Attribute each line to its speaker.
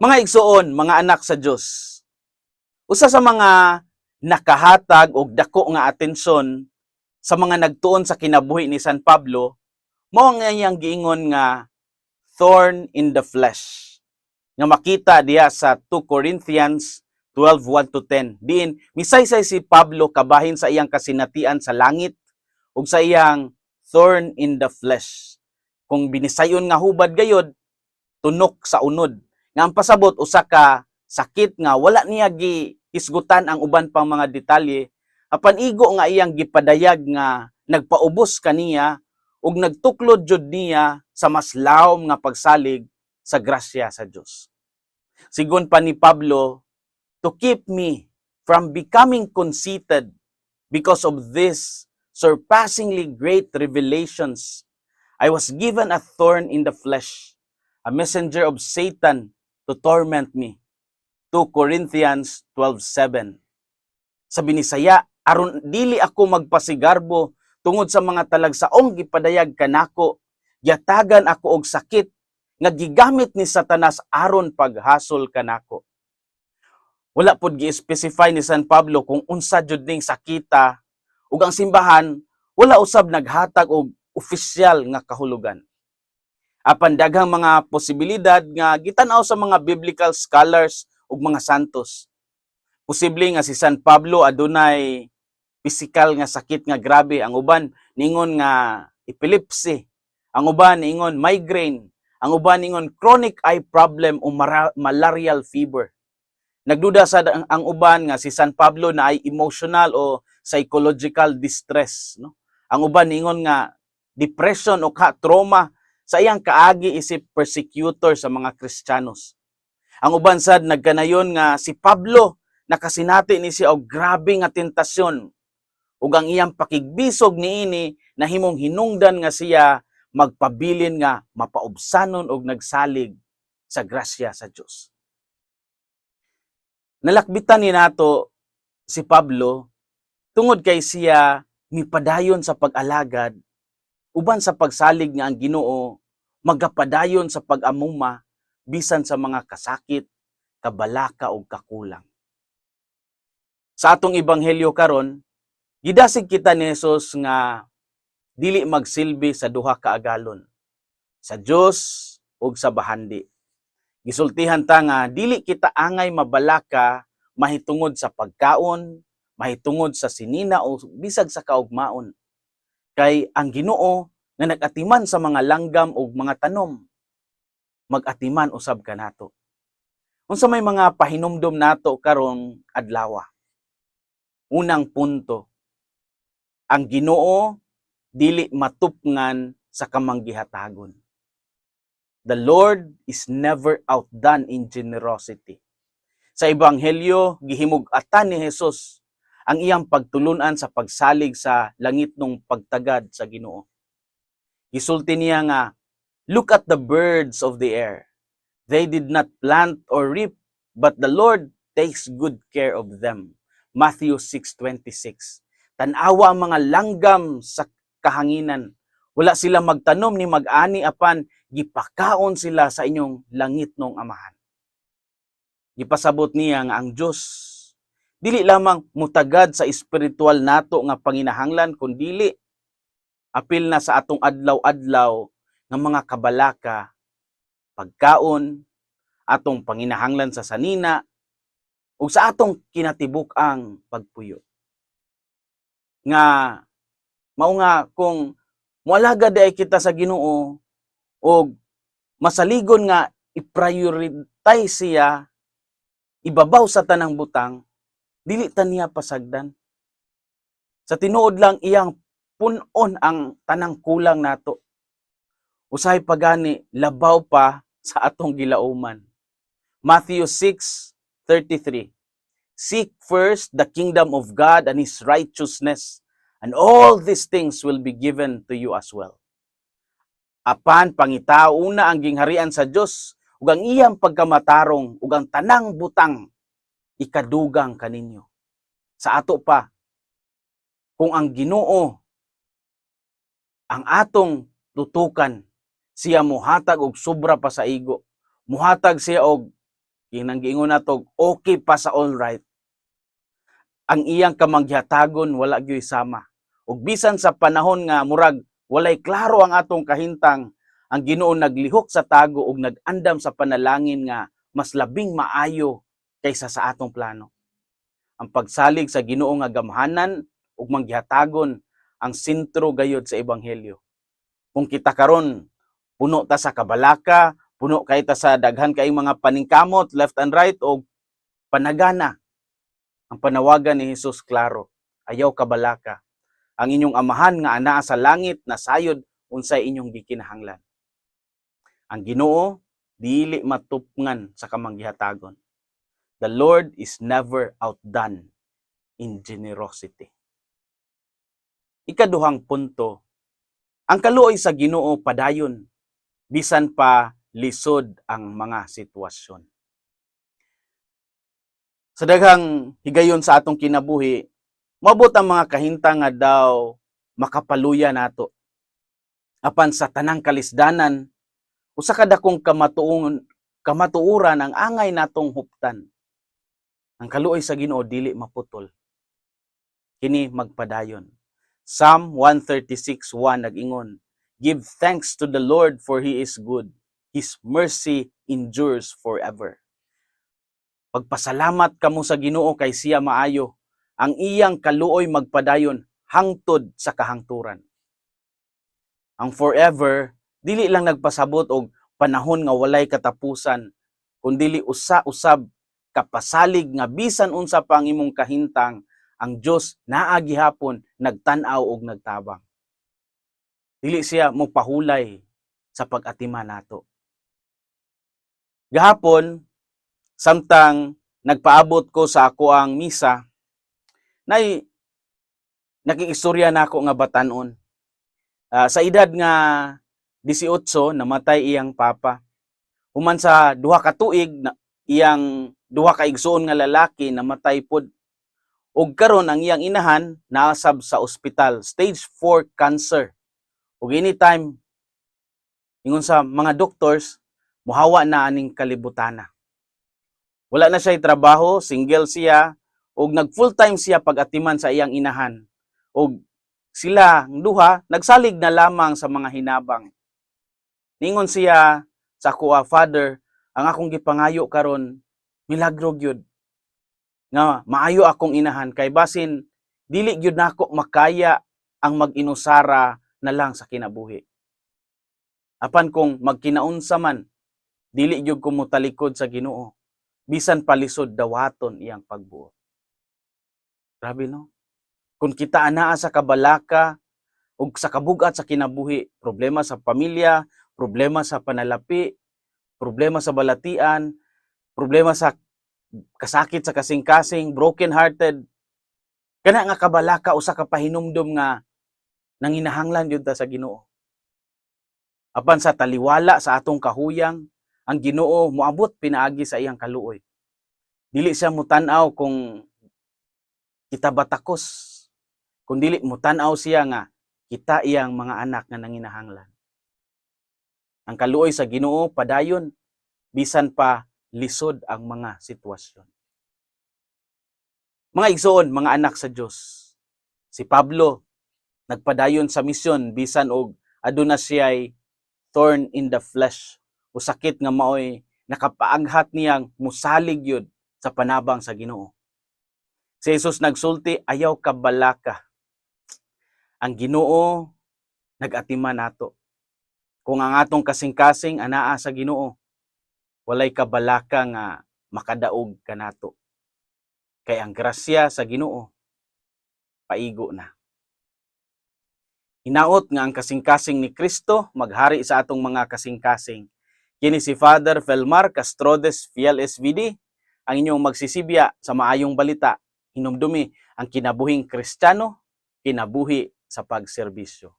Speaker 1: Mga igsuon, mga anak sa Dios. Usa sa mga nakahatag og dako nga atensyon sa mga nagtuon sa kinabuhi ni San Pablo mao ang iyang giingon nga thorn in the flesh nga makita diha sa 2 Corinthians 12:1 to 10, diin misaysay si Pablo kabahin sa iyang kasinatian sa langit ug sa iyang thorn in the flesh. Kung binisayon nga hubad gayod, tunok sa unod, nga ang pasabot usa ka sakit nga wala niya gihisgutan ang uban pang mga detalye, apan igo nga iyang gipadayag nga nagpaubos kaniya ug nagtuklod jud niya sa mas lawom nga pagsalig sa grasya sa Dios. Sigon pa ni Pablo, "To keep me from becoming conceited because of this surpassingly great revelations, I was given a thorn in the flesh, a messenger of Satan to torment me." 2 Corinthians 12:7. Sa Binisaya, aron dili ako magpasigarbo tungod sa mga talagsaong gipadayag kanako, gihatagan ako og sakit nga gigamit ni Satanas aron paghasol kanako. Wala pod gi-specify ni San Pablo kung unsa jud ning sakita ug ang simbahan wala usab naghatag og opisyal nga kahulugan. Apan daghang mga posibilidad nga gitan-aw sa mga biblical scholars ug mga santos. Posible nga si San Pablo adunay pisikal nga sakit nga grabe. Ang uban ningon nga epilepsy, ang uban ningon migraine, ang uban ningon chronic eye problem o malarial fever. Nagduda sa ang uban nga si San Pablo naay emotional o psychological distress, no? Ang uban ningon nga depression o ka trauma sa iyang kaagi isip persecutor sa mga Kristiyanos. Ang uban sad nagkanayon nga si Pablo nakasinati ni siya og grabe nga tentasyon ug ang iyang pakigbisog niini nahimong hinungdan nga siya magpabilin nga mapaubsanon og nagsalig sa grasya sa Dios. Nalakbitan ni nato si Pablo tungod kay siya mipadayon sa pag-alagad uban sa pagsalig nga ang Ginoo magapadayon sa pag-amuma bisan sa mga kasakit, kabalaka ug kakulang. Sa atong ebanghelyo karon, gidasig kita ni Jesus nga dili magsilbi sa duha ka agalon, sa Dios ug sa bahandi. Gisultihan ta nga dili kita angay mabalaka mahitungod sa pagkaon, mahitungod sa sinina o bisag sa kaugmaon. Kay ang Ginoo nga nag-atiman sa mga langgam ug mga tanom, mag-atiman usab kanato. Unsa may mga pahinumdom nato karong adlaw? Unang punto, ang Ginoo dili matupngan sa kamanggihatagon. The Lord is never outdone in generosity. Sa ebanghelyo, gihimug-atan ni Jesus ang iyang pagtulunan sa pagsalig sa langitnong pagtagad sa Ginoo. Gisulti niya nga, "Look at the birds of the air. They did not plant or reap, but the Lord takes good care of them." Matthew 6:26. Tan-awa ang mga langgam sa kahanginan. Wala sila magtanom ni mag-ani, apan gipakaon sila sa inyong langitnong Amahan. Gipasabot niya nga ang Dios dili lamang mutagad sa espiritual nato nga panginahanglan, kundili apil na sa atong adlaw-adlaw nga mga kabalaka, pagkaon, atong panginahanglan sa sanina ug sa atong kinatibuk-ang pagpuyo. Nga mao nga kung moalagad diay kita sa Ginoo og masaligon nga i-prioritize siya ibabaw sa tanang butang, dili ta niya pasagdan. Sa tinuod lang, iyang pun-on ang tanang kulang nato. Usahay pa gani labaw pa sa atong gilauman. Matthew 6:33. "Seek first the kingdom of God and His righteousness, and all these things will be given to you as well." Apan pangitauna ang gingharian sa Dios ug ang iyang pagkamatarong, ug ang tanang butang ikadugang kaninyo. Sa ato pa, kung ang Ginoo ang atong tutukan, siya muhatag og sobra pa sa igo. Muhatag siya og Kinang giingon nato, okay pa sa all right. Ang iyang kamanggihatagon wala gyoy sama. Ug bisan sa panahon nga murag walay klaro ang atong kahintang, ang Ginoo naglihok sa tago ug nag-andam sa panalangin nga mas labing maayo kaysa sa atong plano. Ang pagsalig sa Ginoo nga gamhanan ug manggihatagon ang sentro gayod sa ebanghelyo. Kung kita karon puno ta sa kabalaka, puno kay ta sa daghan kayong mga paningkamot left and right o panagana, ang panawagan ni Jesus klaro: ayaw kabalaka. Ang inyong Amahan nga anaa sa langit nasayod unsay inyong gikinahanglan. Ang Ginoo dili matupngan sa kamanggihatagon. The Lord is never outdone in generosity. Ikaduhang punto, ang kaluoy sa Ginoo padayon bisan pa lisod ang mga sitwasyon. Sa daghang higayon sa atong kinabuhi, moabot ang mga kahintang nga daw makapaluya nato. Apan sa tanang kalisdanan, usa ka dakong kamatuoran ang angay natong huptan. Ang kaluoy sa Ginoo dili maputol. Kini magpadayon. Psalm 136:1 nag-ingon, "Give thanks to the Lord, for He is good. His mercy endures forever." Pagpasalamat kamo sa Ginoo kay siya maayo. Ang iyang kaluoy magpadayon hangtod sa kahangturan. Ang forever dili lang nagpasabot og panahon nga walay katapusan, kundili usa usab kapasalig nga bisan unsa pa ang imong kahintang, ang Dios naa gihapon nagtan-aw og nagtabang. Dili siya mopahulay sa pag-atiman nato. Gahapon, samtang nagpaabot ko sa ako ang misa, nay nakikistorya nako nga batanon. Sa edad nga 18, namatay iyang papa. Human sa 2 ka tuig na iyang duha ka igsuon nga lalaki namatay pod. Ug karon ang iyang inahan naasab sa ospital, stage 4 cancer. Ug anytime, ingon sa mga doctors, muhawa na aning kalibutana. Wala na siya trabaho, single siya, ug nag full time siya pag-atiman sa iyang inahan. Ug sila ang duha nagsalig na lamang sa mga hinabang. Ningon siya sa akoa, "Father, ang akong gipangayo karon, milagro gyud nga maayo akong inahan kay basin dili gyud nako makaya ang mag-inusara na lang sa kinabuhi. Apan kung magkinaunsa man, dili gyud ko motalikod sa Ginoo. Bisan palisod dawaton iyang pagbuot." Grabe, no? Kung kita anaa sa kabalaka ug sa kabugat sa kinabuhi, problema sa pamilya, problema sa panalapi, problema sa balatian, problema sa kasakit sa kasing-kasing, broken hearted, kana nga kabalaka usa ka pahinumdom nga nanginahanglan gyud ta sa Ginoo. Apan sa taliwala sa atong kahuyang, ang Ginoo moabot pinaagi sa iyang kaluoy. Dili siya mutan-aw kung kita batakos, kundili mutan-aw siya nga kita iyang mga anak nga nanginahanglan. Ang kaluoy sa Ginoo padayon bisan pa lisod ang mga sitwasyon. Mga igsoon, mga anak sa Dios. Si Pablo nagpadayon sa misyon bisan og aduna siya'y thorn in the flesh o sakit nga maoy nakapaaghat niyang musalig yun sa panabang sa Ginoo. Si Jesus nagsulti, "Ayaw kabalaka." Ang Ginoo nag-atiman nato. Kung ang atong kasing-kasing anaa sa Ginoo, walay kabalaka nga makadaog kanato. Kay ang grasya sa Ginoo paigo na. Hinaot nga ang kasing-kasing ni Kristo maghari sa atong mga kasing-kasing. Kini si Father Felmar Castrodes Fiel SVD, ang inyong magsisibya sa maayong balita. Hinumdumi ang kinabuhing Kristiyano, kinabuhi sa pagserbisyo.